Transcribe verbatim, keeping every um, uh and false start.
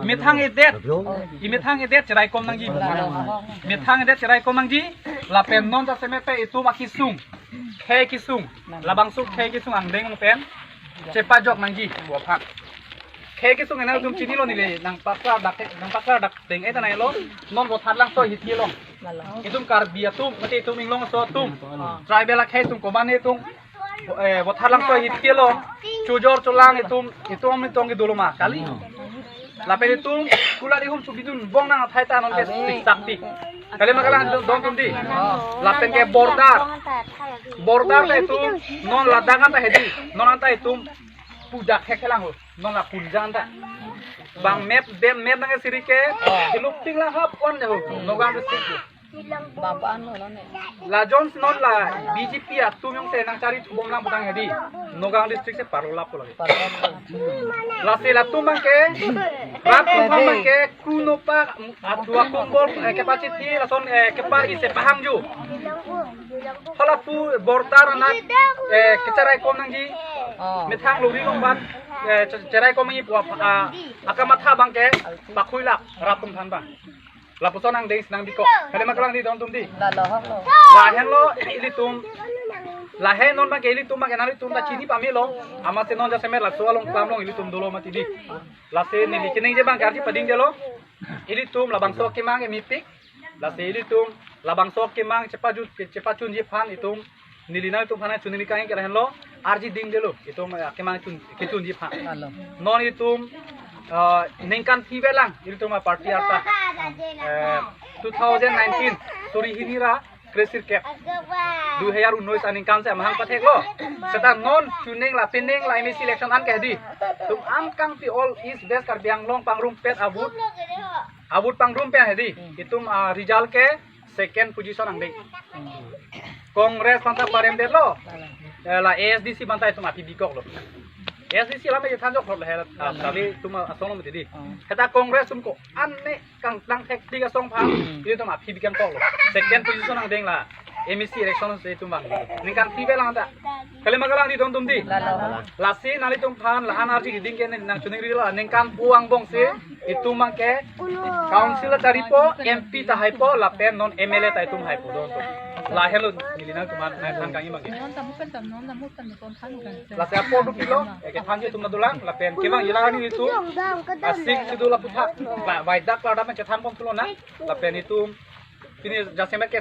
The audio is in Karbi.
Methang edet, i methang edet cheraikom nangji. Methang edet cheraikom nangji. Lapen non jasemet pen itum akesung, khei kesung, labangso khei kesung angdeng pen chepajok nangji pu aphan. Khei kesung enang itum chinilo neli nangpaklardak, nangpaklardak deng-et nanglo. Non Vothatlangso ahithi along itum Karbi atum, mate itum Inglong aso atum, tribal akhei atum, komatne atum, eh, Vothatlangso ahithi along chojor cholang itum, itum amitong kedo lo ma kali. Lapen itum kulat ihum chubidun bong nang athai ta non ke siksak ti. Kali ma kalang don tum di. Lapen ke border, border ta itum non ladak anta hedi, non anta itum puja khekhelang ho, non la punja anta. Bang map, dem map nang siri ke, iluping lang hap on ho, Nagaon district ho. Bapan lo ne. La jongsi non la B J P atum jongsi nangchari thubom lang putang hedi, Nagaon district si parlolap ko lagi. Lasi latum abang ke, rat atum abang ke, kuno pa, atua kumbol, eh, kepachithi, lason, eh, kepar isi pahangju. Hala pu border anat, eh, kecheraikom nangji, Oh. methang lori along ban, eh, che-, cheraikom nangji pu ap-, ah, akamatha abang ke, pakhuilap, rat atum aphan abang. Lapuson angdeng si nangbikok. Kali ma kalang di don tum di. Lalo hok lo. Lahenlo ilitum. Lahei non abang ke ilitum abang ke nanglitum ta chini pamelo. Amatsi non jasemet laso along klam along ilitum dolo mati di. Lasi neli keningje abang ke arji padingje lo. Ilitum labangso akemang ke mepik. Lasi ilitum labangso akemang chepaju, chepachunji aphan itum neli nangtum aphan chuningri kang ke lahenlo, arji dingje lo, itum, eh, akemang chun, kechunji aphan. Lalo. Non itum, eh, ningkan phli velang, itum a-party arta. Eh, two thousand nineteen, suri hini ra, kre sirkep. Dui hajar unois aningkan si amahang pathek lo. Seta non chuning la pining la M A C election an ke hedi. Itum ankang pi all East West Karbi Anglong pangrumpet a-vote. A-vote pangrumpet hedi. Hmm. Itum, ah, result ke second position angdeng. Hmm. Congress aphanta paremdet lo. Lalo. Eh, la A S D C aphanta itum aphi bikok lo. A S D C lama je thanjok lo he, ah, Lalo. Kali itum asong lo mati di. Hmm. Heta Congress atum ko-an ne kangtang thektik asong aphan, Hmm. itum aphi bikang kok lo. Second position angdeng la M A C election si itum abang. Ningkan phli velang ta. Kali ma kalang di don tum di. Lalo. Lasi nanglitum aphan la-an arji ding ke nangchuningri la ningkan pu angbong si itum abang ke council ta ripo, M P ta haipo, lapen non M L A ta itum haipo don tum. Lahenlo neli nangtum aphan nangthan kang abang ke. Lasi apor duk pilo, eh, kethanji atum nangdolang, lapen kevangji lang arni itum, ah, Sixth Schedule aputhak, ba, baidak klardam chethan pon pulo na, lapen itum, pini jasemet ke